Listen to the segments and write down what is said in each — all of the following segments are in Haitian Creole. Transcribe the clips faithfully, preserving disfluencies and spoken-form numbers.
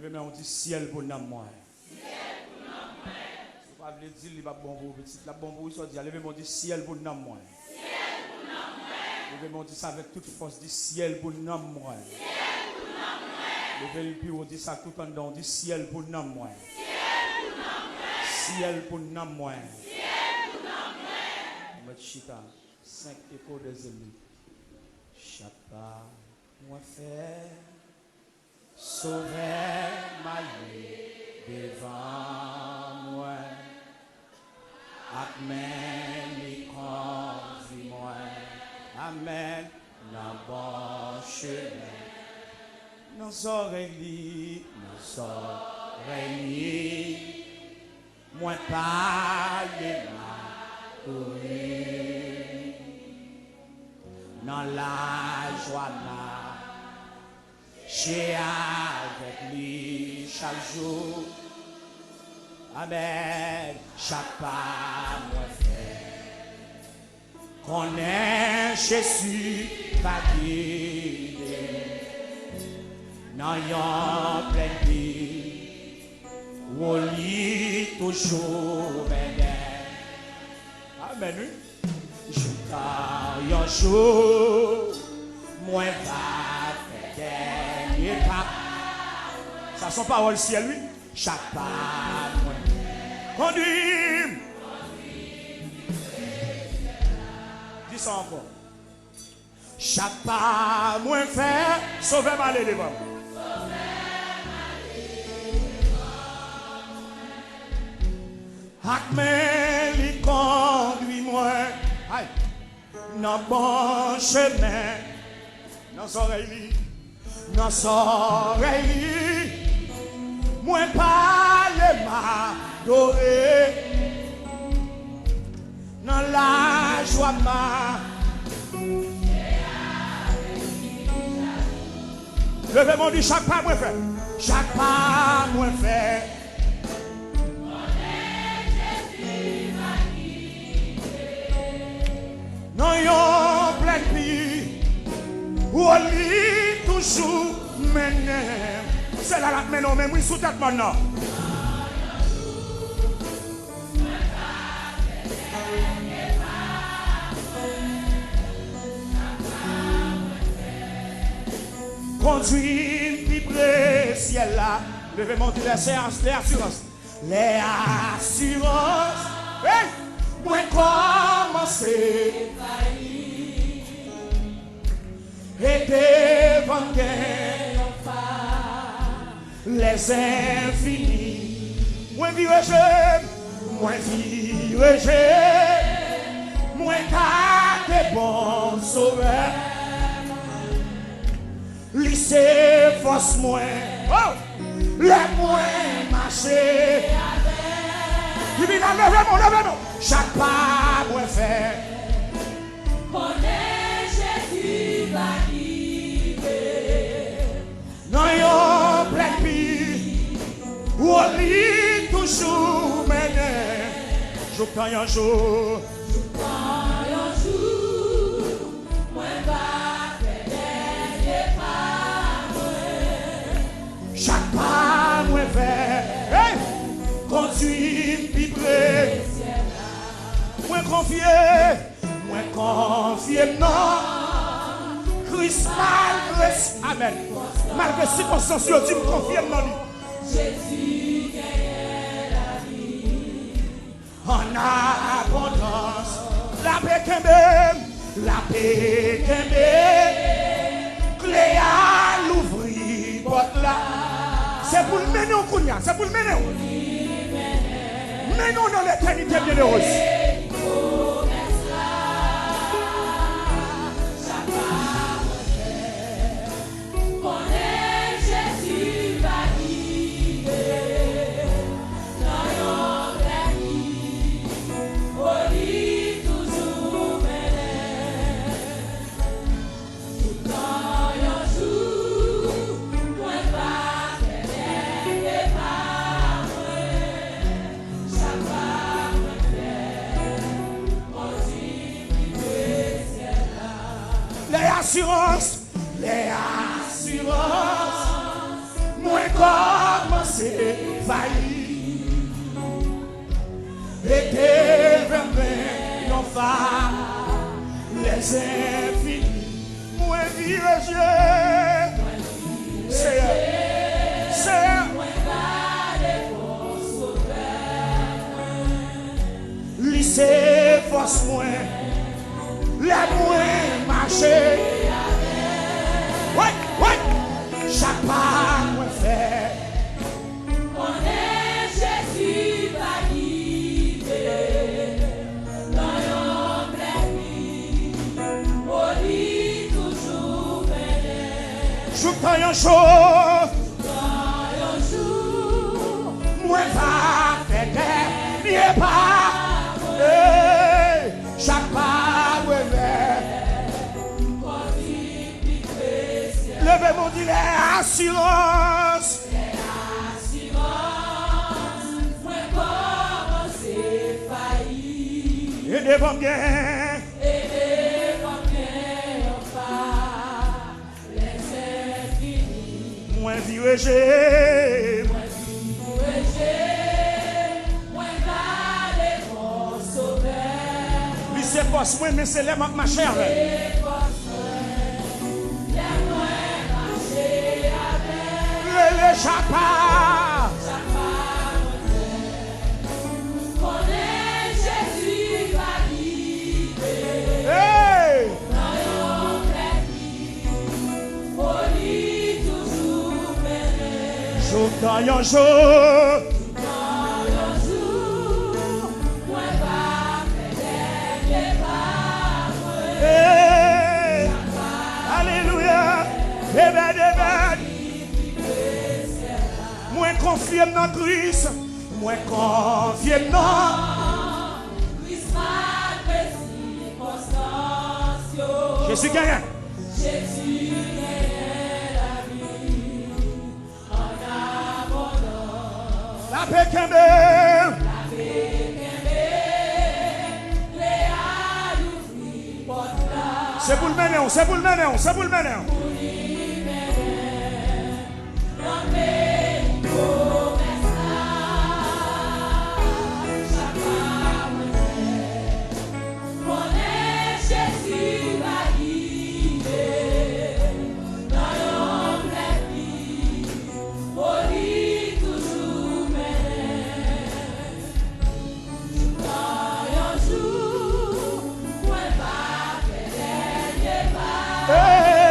Leve men w, di, syèl pou nanm mwen. Ou pa vle di l, li p ap bon pou ou, pitit. L ap bon pou ou, sa w di a. Leve men w, di, syèl pou nanm mwen. Leve men w, di sa avèk tout fòs, di, syèl pou nanm mwen. Leve l pi wo, di sa tout anndan w, di, syèl pou nanm mwen. Syèl pou nanm mwen. Ou mèt chita. Senk eko dèzèl li. Chak pa mwen fè, Sovè m ale devan mwen, ak men li kondui mwen. Amèn. Nan bon chemen. Nan zòrèy li, nan zòrèy li, mwen pale, m adore. Nan lajwa, m mache avèk li chak jou. Amèn. Chak pa mwen fè, konnen Jezi va gide m nan yon plèn pi wo, li toujou mennen. Amèn, wi. Joutan yon jou, mwen va fè dènye pa. Sa se yon pawòl syèl, wi. Chak pa mwen. Kondui m. Di sa ankò. Chak pa mwen fè, Sovè m ale devan m. Ak men li kondui mwen. Ay. Nan bon chemen. Nan zòrèy li. Nan zòrèy li. Mwen pale, m adore. Nan lajwa, m a. Leve men w, di, chak pa mwen fè. Chak pa mwen fè. Nan yon plèn pi wo, li toujou mennen m. Se la l ap mennen w menm, wi, sou tèt mòn nan. Kondui m pi pre syèl la. Leve men w, di, lè se as-, lè asirans. Lè asirans, hey, mwen kòmanse. E devan m gen yon fa, lèzenfini. Mwen vire je m, mwen vire je m, mwen gade bon Sovè. Li se fòs mwen. Oh! Lè mwen mache avè l. Tribinal, leve men w, leve men w. Chak pa mwen fè. Konnen Jezi va gide. Nan yon plèn pi wo, li toujou mennen. Jouk tan yon jou. Jouk tan yon jou, mwen va fè dènye pa mwen. Chak pa mwen fè, hey, kondui m pi pre. Mwen konfye, mwen konfye m nan Kris malgre, amèn. Malgre sikonstans yo di m konfye m nan li. Jezi genyen lavi. An abondans. Lape kenbe m, lape kenbe m. Kle a louvri pòt la. Se pou l mennen w kounye a, se pou l mennen w. Mennen w nan letènite byenere. Konnen Jezi va gide nan yon plèn pi wo, li toujou mennen. Toutan yon jou, mwen va fè dènye pa mwen. Chak pa mwen fè, se fayi. E devan mwen yon falèz enfini. Mwen vire je. Seyè, Seyè. Li se fòs mwen. Lè mwen mache. Wi, wi. Chak pa mwen fè. Konnen Jezi pa kite nan yon plèn li, o li toujou mennen. Jouk tan yon jou, jouk tan yon jou, mwen va fè dènye pa. Hey, chak pa mwen fè. Leve men w, di lè asirans. Mwen kòmanse fayi. E devan m gen. E devan m gen yon falèz enfini. Mwen vire je. Mwen vire je. Mwen gade mon Sovè. Li se fòs mwen, men se lè m ap mache avè l. Lè mwen mache avè l. Rele chak pa. Chak pa mwen fè. Konnen Jezi pa kite. Hey! Nan yon plèn li, o li toujou mennen. Jouk tan yon jou. Jouk tan yon jou, mwen va fè dènye pa mwen. Hey! Alelouya! Amen, amen. Mwen konfye m nan Kris. Mwen konfye m nan Kris malgre sikonstans yo. Jezi genyen. Jezi genyen lavi an abondans. Lape kenbe. Lape kenbe. Kle a louvri pòt la. Se pou l mennen w, se pou l mennen w, se pou l mennen w. Pou li mennen.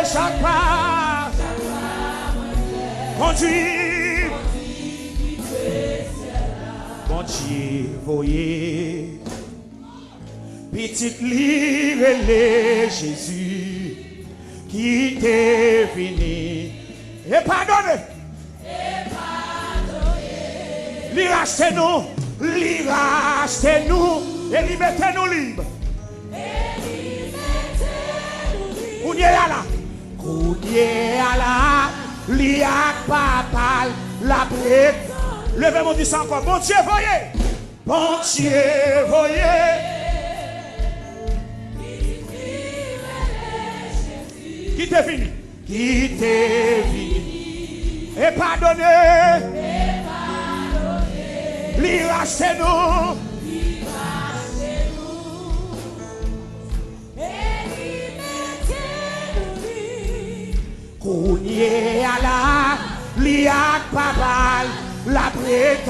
Chak pa, chak pa mwen fè. Kondwi. Bondye voye pitit li rele Jezi ki te vini e padone. Li rachte nou, li rachte nou, e li mete nou lib. Kounye a la, kounye a la, li ak papa l ap ret. Leve men w di sa ankò. Bondye voye. Bondye voye. Ki te vini. Ki te vini. E padone. Li rachte nou. Kounye a la, li ak papa l ap ret.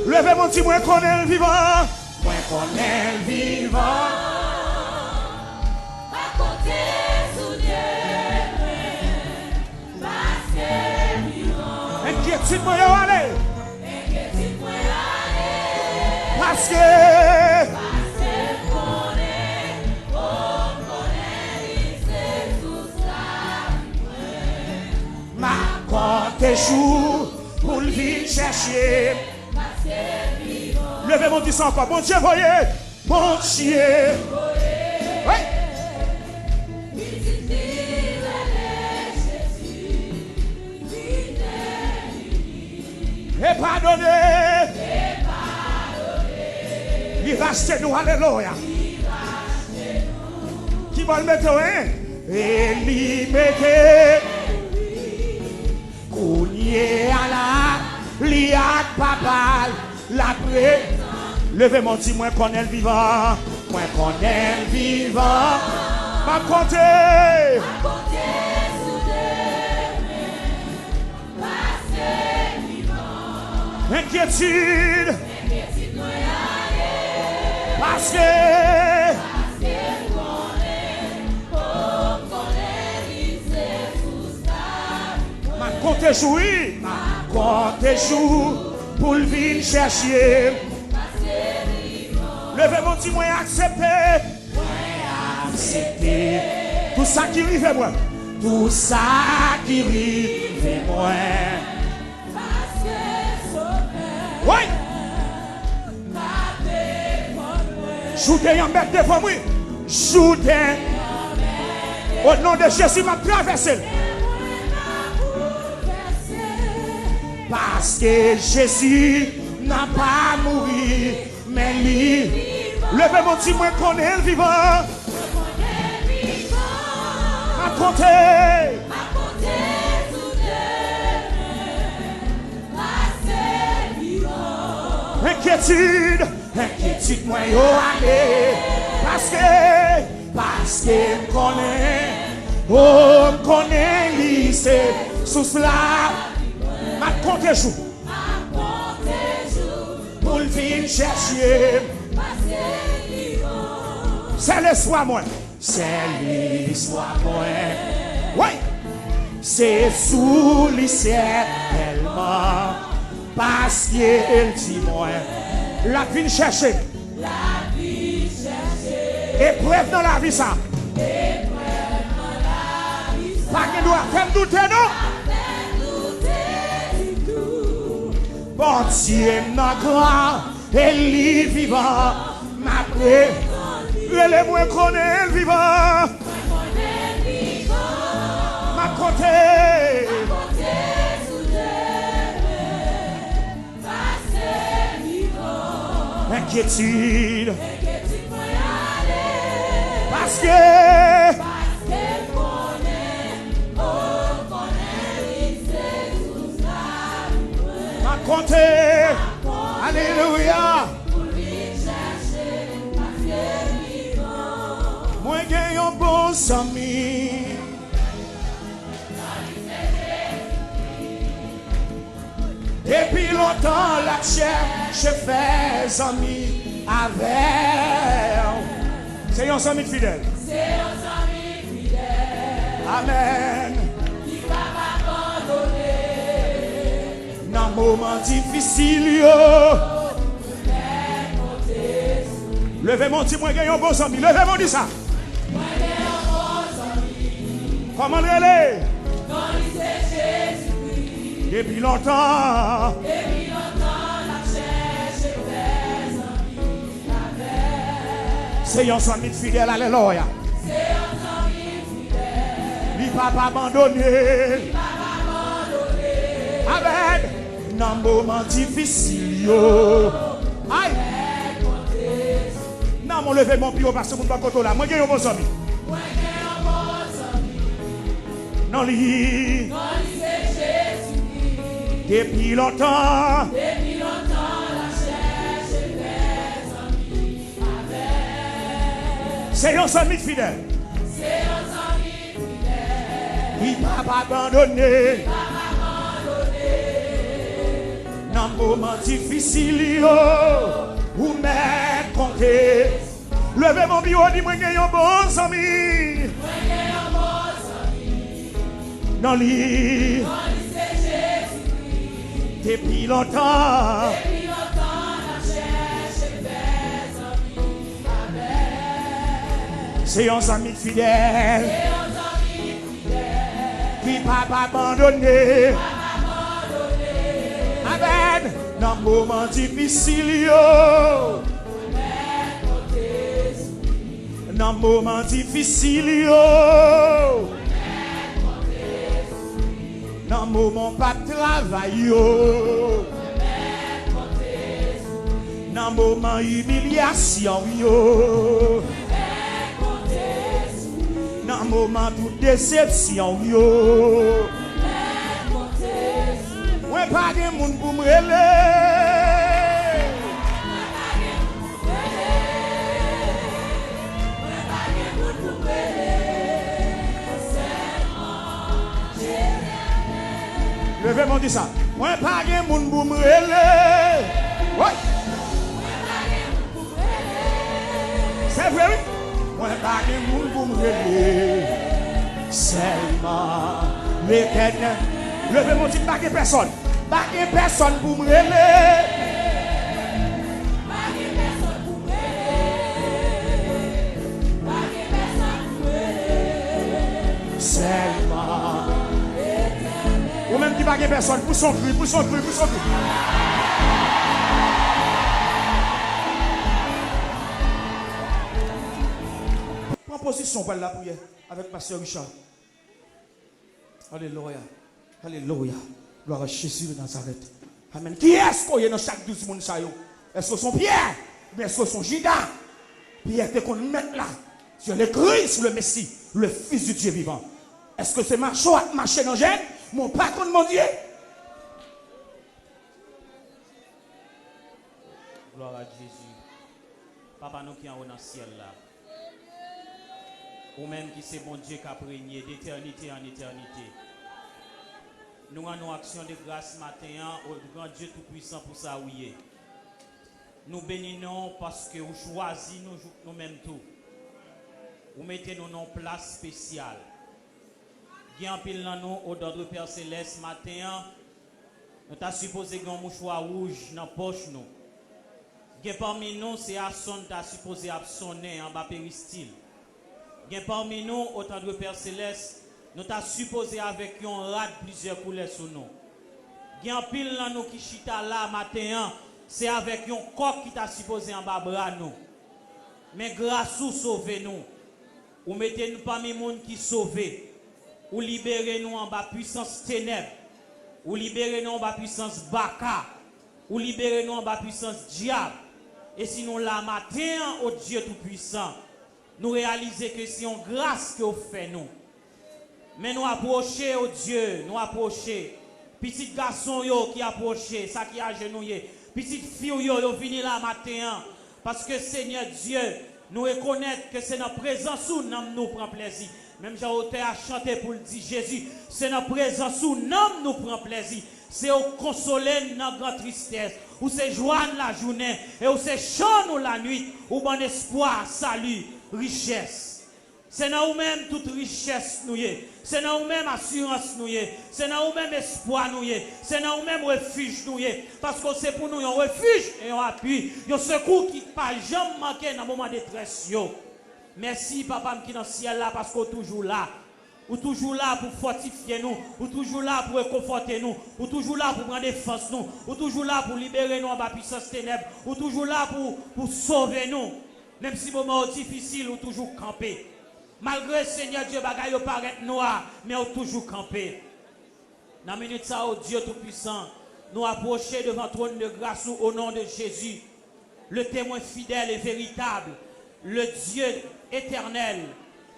Leve men w di, mwen konnen l vivan. Mwen konnen l vivan. Pa konte sou Dye mwen, paske l vivan. Enkyetid mwen yo ale. Enkyetid mwen yo ale. Paske. Paske m konnen, o, m konnen li se sous lavi mwen. M ap konte jou pou l vin chèche m. Leve men w di sa ankò. Bondye voye. Bondye. Wi. E padone. Li rachte nou. Alelouya. Ki bò l mete w, en? E li mete. Kounye a la, li Papa l apre. Leve men w, di, mwen konnen l vivan. Mwen konnen l vivan. M ap konte. Enkyetid. Paske. M ap konte jou, wi. M ap konte jou pou l vin chèche m. Leve men w, di, mwen aksepte. Mwen aksepte. Tout sa ki rive mwen. Tout sa ki rive mwen. Wi. Jou dèyè an mèt devan mwen. Jou dèyè. O non de Jezi, m ap travèse l. Paske Jezi nan pa mouri, men li. Leve men w, di, mwen konnen l vivan. M ap konte. Enkyetid, enkyetid mwen yo ale. Paske, paske m konnen, o, m konnen li se sous la. M ap konte jou pou l vin chèche m. Sèl espwa mwen. Sèl espwa mwen. Wi. Se sou li sèlman. Paske l di mwen. L ap vin chèche m. Eprèv nan lavi sa. Pa gen dwa fè m doute, non. Bondye m nan gran. E li vivan, m ap re-, rele mwen konnen l vivan. M ap konte. Enkyetid. Paske. M ap konte. Alelouya. Mwen gen yon bon zanmi. Depi lontan l ap chèche fè zanmi avè w. Se yon zanmi k fidèl. Amèn. Nan moman difisil yo. Leve men w, di, mwen gen yon bon zanmi. Leve men w, di sa. Kòman l rele? Depi lontan. Se yon zanmi fidèl, alelouya. Li p ap abandone. Amèn. Nan moman difisil yo. Ay. Nan men w leve men w pi wo, paske moun pa kote w la. Mwen gen yon bon zanmi. Nan li. Depi lontan. Se yon zanmi fidèl. Li p ap abandone. Nan moman difisil yo, ou mèt konte. Leve men w pi wo, di, mwen gen yon bon zanmi. Nan li. Depi lontan. Se yon zanmi fidèl. Ki p ap abandone. Amèn. Nan moman difisil yo. Nan moman difisil yo. Nan moman w p ap travay yo. Nan moman imilyasyon yo. Nan moman tout desepsyon yo. Mwen pa gen moun pou m rele. Leve men w di sa. Mwen pa gen moun pou m rele. Woy! Se vre, wi. Mwen pa gen moun pou m rele. Sèlman Letènèl. Leve men w di, m pa gen pèsòn. Pa gen pèsòn pou m rele. Pa gen pèsòn pou m rele. Pa gen pèsòn pou m rele. Sèlman. Ou menm ki pa gen pèsòn, pouse yon kri, pouse yon kri, pouse yon kri. Pran pozisyon, pral lapriyè avèk pastè Richard. Alelouya. Alelouya. Glwa a Jezi de Nazarèt. Amèn. Kiyès ke w ye nan chak douz moun sa yo? Èske w se yon Pyè? Oubyen èske w se yon Jida? Pyè te konn mèt la. Sur le Christ, le Messie, le Fils du Dieu vivant. Èske se mache w ap mache nan jèn, men w pa konn Bondye? Glwa a Jezi. Papa nou ki anwo nan syèl la. Ou menm ki se Bondye k ap renye d etènite an etènite. Nou rann ou aksyon de gras maten an, o gran Dye Toupwisan, pou sa ou ye. Nou beni non w paske ou chwazi nou jouk nou menm tou. Ou mete nou nan yon plas espesyal. Gen anpil nan nou, o dòdre Pè Selès, maten an, nou ta sipoze gen yon mouchwa wouj nan pòch nou. Gen pami nou, se asonn ta sipoze ap sonnen anba peristil. Gen pami nou, o tandre Pè Selès, nou ta sipoze avèk yon rad plizyè koulè sou nou. Gen anpil nan nou ki chita la maten an, se avèk yon kòk ki ta sipoze anba bra nou. Men gras ou sove nou. Ou mete nou pami moun ki sove. Ou libere nou anba pwisans tenèb. Ou libere nou anba pwisans baka. Ou libere nou anba pwisans dyab. E si nou la maten an, o Dye Toupwisan, nou reyalize ke se yon gras ke w fè nou. Men nou apwoche, o Dye, nou apwoche. Pitit gason w yo ki apwoche, sa ki ajenouye. Pitit fi w yo, yo vini la maten an. Paske, Senyè Dye, nou rekonèt ke se nan prezans ou nanm nou pran plezi. Menm jan otè a chante pou l di, Jezi, se nan prezans ou nanm nou pran plezi. Se ou k konsole n nan gran tristès. Ou se jwa n lajounen, e ou se chan nou lannuit. Ou ban n espwa, sali, richès. Se nan ou menm tout richès nou ye. Se nan ou menm asirans nou ye. Se nan ou menm espwa nou ye. Se nan ou menm refij nou ye. Paske w se pou nou yon refij e yon apui, yon sekou ki pa janm manke nan moman detrès yo. Mèsi, Papa m ki nan syèl la, paske w toujou la. Ou toujou la pou fòtifye nou. Ou toujou la pou rekonfòte nou. Ou toujou la pou pran defans nou. Ou toujou la pou libere nou anba pwisans tenèb. Ou toujou la pou, pou sove nou. Menm si moman yo difisil, ou toujou kanpe. Malgre, Senyè Dye, bagay yo parèt nwa, men ou toujou kanpe. Nan minit sa, o Dye Toupwisan, nou apwoche devan twòn de gras ou, o non de Jezi, le Temwen fidèl e veritab, le Dye etènèl,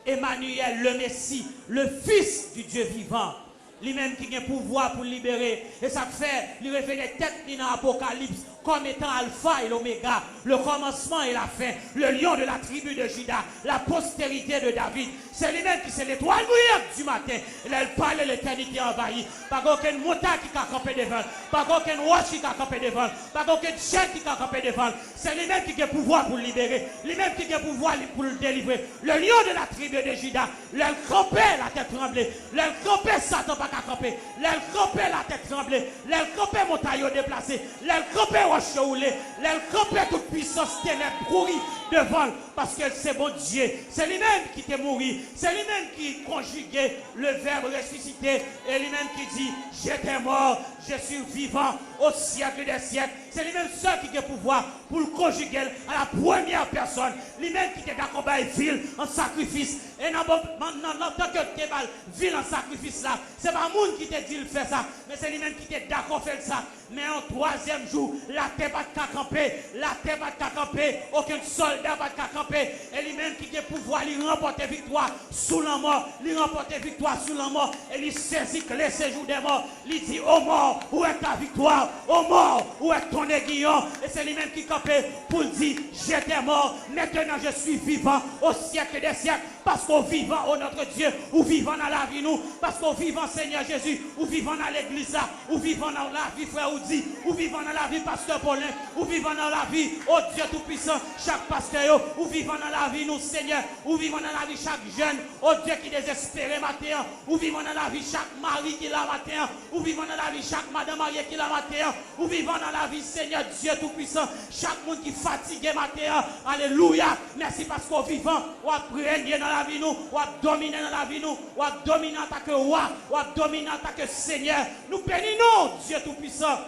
Emaniyèl, le Mesi, le Fis di Dye vivan. Li menm ki gen pouvwa pou libere, e sa k fè li revele tèt li nan Apokalips kòm etan Alfa e Lomega, le kòmansman e la fen, le lyon de la tribi de Jida, la postérité de David. Se li menm ki se letwal bwiyant di maten. Lè l pale, letènite anvayi. Pa gen okenn montay ki ka kanpe devan l. Pa gen okenn wòch ki ka kanpe devan l. Pa gen okenn chèn ki ka kanpe devan l. Se li menm ki gen pouvwa pou l libere. Li menm ki gen pouvwa li, pou l delivre. Le lyon de la tribi de Jida. Lè l kanpe, latè tranble. Lè l kanpe, Satan pa ka kanpe. Lè l kanpe, latè tranble. Lè l kanpe, montay yo deplase. Lè l kanpe, wòch yo woule. Lè l kanpe, tout pwisans tenèb kouri devan l. Paske l se Bondye. Se li menm ki te mouri. Se li menm ki konjige le vèb resisite. E li menm ki di, j'étais mort, je suis vivant au siècle des siècles. Se li menm sèl ki gen pouvwa pou l konjige l a la premyè pèsòn. Li menm ki te dakò bay vi l an sakrifis. E nan, nan, nan, nan tan ke l te ba l vi l an sakrifis la, se pa moun ki te di l fè sa, men se li menm ki te dakò fè l sa. Men yon twazyèm jou, latè pa t ka kanpe, latè pa t ka kanpe, okenn sòlda pa t ka kanpe. E li menm ki gen pouvwa, li ranpòte viktwa sou lanmò, li ranpòte viktwa sou lanmò, e li sezi kle sejou dè mò. Li di, ô mort, où est ta victoire? Ô mort, où est ton aiguillon? E se li menm ki kanpe pou l di, je t'ai mort, maintenant je suis vivant au siècle des siècles. Paske w vivan, o notre Dieu, ou vivan nan lavi nou. Paske w vivan, Senyè Jezi, ou vivan nan legliz la, ou vivan nan lavi frè Woody, ou vivan nan lavi pastè Paulin, ou vivan nan lavi, o Dye Toupwisan, chak pastè yo, ou vivan nan lavi nou, Senyè, ou vivan nan lavi chak jèn, o Dye ki dezespere maten an, ou vivan nan lavi chak mari ki la maten an, ou vivan nan lavi chak madan marye ki la maten an, ou vivan nan lavi, Senyè Dye Toupwisan, chak moun ki fatige maten an, alelouya, mèsi paske w vivan, w ap renye nan lavi nou, w ap domine nan lavi nou, w ap domine antanke wa, w ap domine antanke Senyè. Nou beni non Dye Toupwisan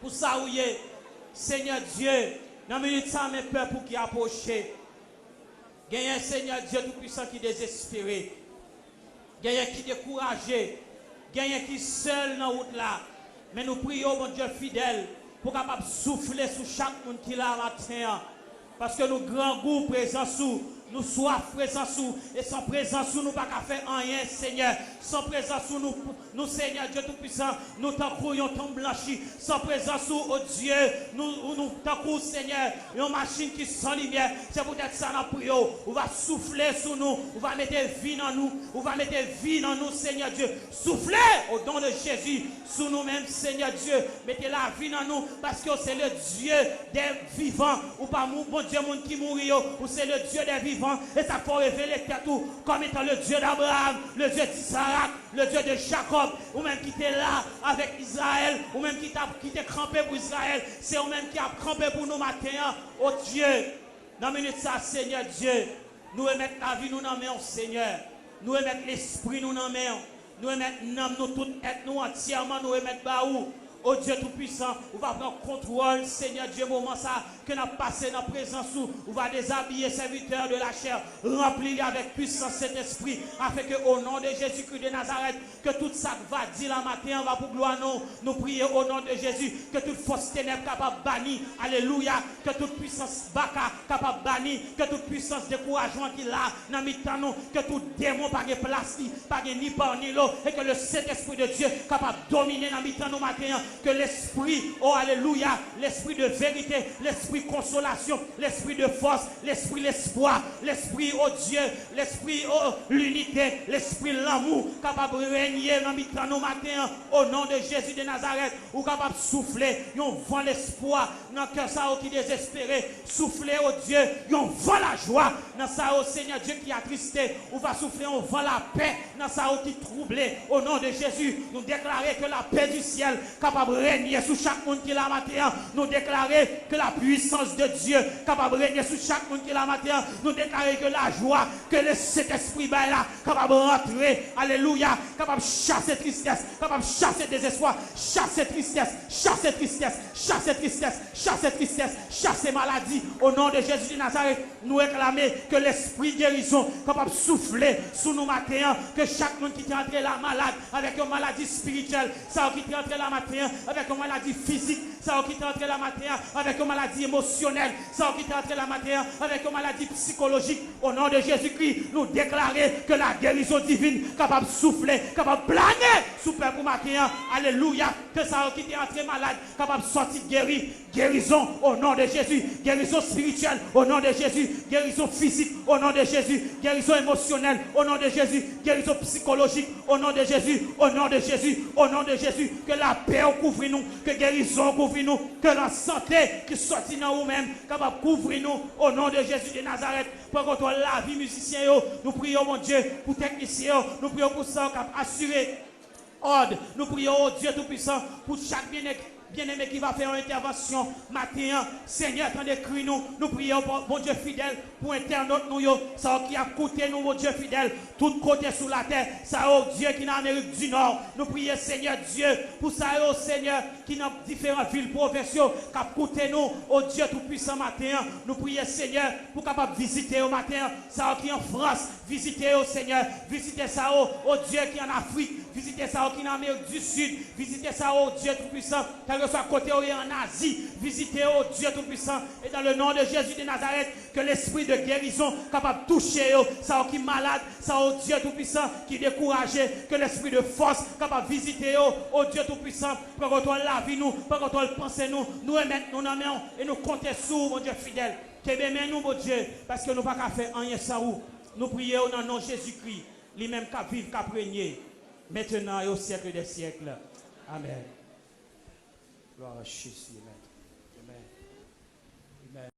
pou sa ou ye, Senyè Dye. Nan minit sa, men pèp ou ki apwoche. Genyen, Senyè Dye Toupwisan, ki dezespere. Genyen ki dekouraje. Genyen ki sèl nan wout la. Men nou priye w, Bondye fidèl, pou w kapab soufle sou chak moun ki la maten an. Paske nou grangou prezans ou, nou swaf prezans ou, e san prezans ou, nou pa ka fè anyen, Senyè. San prezans ou, nou, nou, Senyè Dye Toupwisan, nou tankou yon tonm blanchi. San prezans ou, o Dye, nou, nou tankou, Senyè, yon machin ki san limyè. Se poutèt sa n ap priye w. Ou va soufle sou nou, ou va mete vi nan nou, ou va mete vi nan nou, Senyè Dye. Soufle, au nom de Jésus, sou nou menm, Senyè Dye. Mete lavi nan nou, paske w se le Dye dè vivan. Ou pa mou-, Bondye moun ki mouri yo, ou se le Dye dè vivan. E sa k fè w revele tèt ou kòm etan le Dye d'Abraham, le Dye d'Isaac, le Dye de Jacob, ou menm ki te la avèk Izrayèl, ou menm ki t ap, ki te kanpe pou Izrayèl, se ou menm ki ap kanpe pou nou maten an, o Dye. Nan minit sa, Senyè Dye, nou remèt lavi nou nan men w, Senyè. Nou remèt lespri nou nan men w. Nou remèt nanm nou, tout èt nou antyèman, nou remèt ba ou. O Dye Toupwisan, ou va pran kontwòl, Senyè Dye, moman sa ke n ap pase nan prezans ou. Ou va dezabiye sèvitè de la chè, ranpli li avèk pwisans Sentespri, afenke, o non de Jezikri de Nazarèt, ke tout sa k va di la maten an va pou glwa non w. Nou priye, o non de Jezi, ke tout fòs tenèb kapab bani. Alelouya. Ke tout pwisans baka kapab bani. Ke tout pwisans dekourajman ki la nan mitan nou, ke tout demon pa gen plas li, pa gen ni pa ni lo, e ke le Sentespri de Dye kapab domine nan mitan nou maten an. Ke lespri, o alelouya, lespri de verite, lespri konsolasyon, lespri de fòs, lespri lespwa, lespri, o Dye, lespri, o linite, lespri lanmou kapab renye nan mitan nou maten an, o non de Jezi de Nazarèt. Ou kapab soufle yon van lespwa nan kè sa yo ki dezespere. Soufle, o Dye, yon van lajwa nan sa yo, Senyè Dye, ki atriste. Ou va soufle yon van lapè nan sa yo ki twouble. O non de Jezi, nou deklare ke lapè di syèl kapab renye sou chak moun ki la maten an. Nou deklare ke la puissance de Dieu kapab renye sou chak moun ki la maten an. Nou deklare ke lajwa ke le Sentespri bay la kapab rantre, alelouya, kapab chase tristès, kapab chase dezespwa, chase tristès, chase tristès, chase tristès, chase tristès, chase maladi. O non de Jezi de Nazarèt, nou reklame ke lespri gerizon kapab soufle sou nou maten an, ke chak moun ki te antre la malad avèk yon maladi espirityèl, sa yo ki te antre la maten an avèk yon maladi fizik, sa yo ki te antre la maten an avèk yon maladi emosyonèl, sa yo ki te antre la maten an avèk yon maladi sikolojik. O non de Jezikri, nou deklare ke la gerizon divin kapab soufle, kapab plane sou pèp ou maten an. Alelouya! Ke sa yo ki te antre malad kapab sòti geri. Gerizon, o non de Jezi. Gerizon espirityèl, o non de Jezi. Gerizon fizik, o non de Jezi. Gerizon emosyonèl, o non de Jezi. Gerizon sikolojik, o non de Jezi. O non de Jezi, o non de Jezi. Ke lapè w kouvri nou, ke gerizon w kouvri nou, ke lasante ki sòti nan ou menm kapab kouvri nou, o non de Jezi de Nazarèt. Pran kontwòl lavi mizisyen yo. Nou priye w, Bondye, pou teknisyen yo. Nou priye w pou sa yo k ap asire òd. Nou priye w, o Dye Toupwisan, pou chak byenne-, byenneme ki va fè yon entèvansyon maten an. Senyè, tande kri nou. Nou priye w, Bon-, Bondye fidèl, pou entènòt nou yo, sa yo ki ap koute nou, Bondye fidèl, tout kote sou latè, sa yo, Dye, ki nan Amerik di Nò. Nou priye, Senyè Dye, pou sa yo, Senyè, ki nan diferan vil, pwovens yo, k ap koute nou, o Dye Toupisan, maten an. Nou priye, Senyè, pou w kapab vizite yo maten an. Sa yo ki an Frans, vizite yo, Senyè. Vizite sa yo, o Dye, ki an Afrik. Vizite sa yo ki nan Amerik di Sid. Vizite sa yo, o Dye Toupisan, kèlkeswa kote yo ye an Azi. Vizite yo, o Dye Toupisan. Et dans le nom de Jésus de Nazareth, ke lespri de gerizon kapab touche yo, sa yo ki malad, sa yo, o Dye Toupisan, ki dekouraje, ke lespri de fòs kapab vizite yo, o Dye Toupisan, pran kontwòl lavi nou, pran kontwòl panse nou, nou remèt nou nan men w, e nou konte sou ou, Bondye fidèl. Kenbe men nou, Bondye, paske nou pa ka fè anyen san ou. Nou priye w nan non Jezikri, li menm k ap viv, k ap renye, maintenant et au siècle des siècles. Amen. Gloire à Jésus. Amen. Amen. Amen.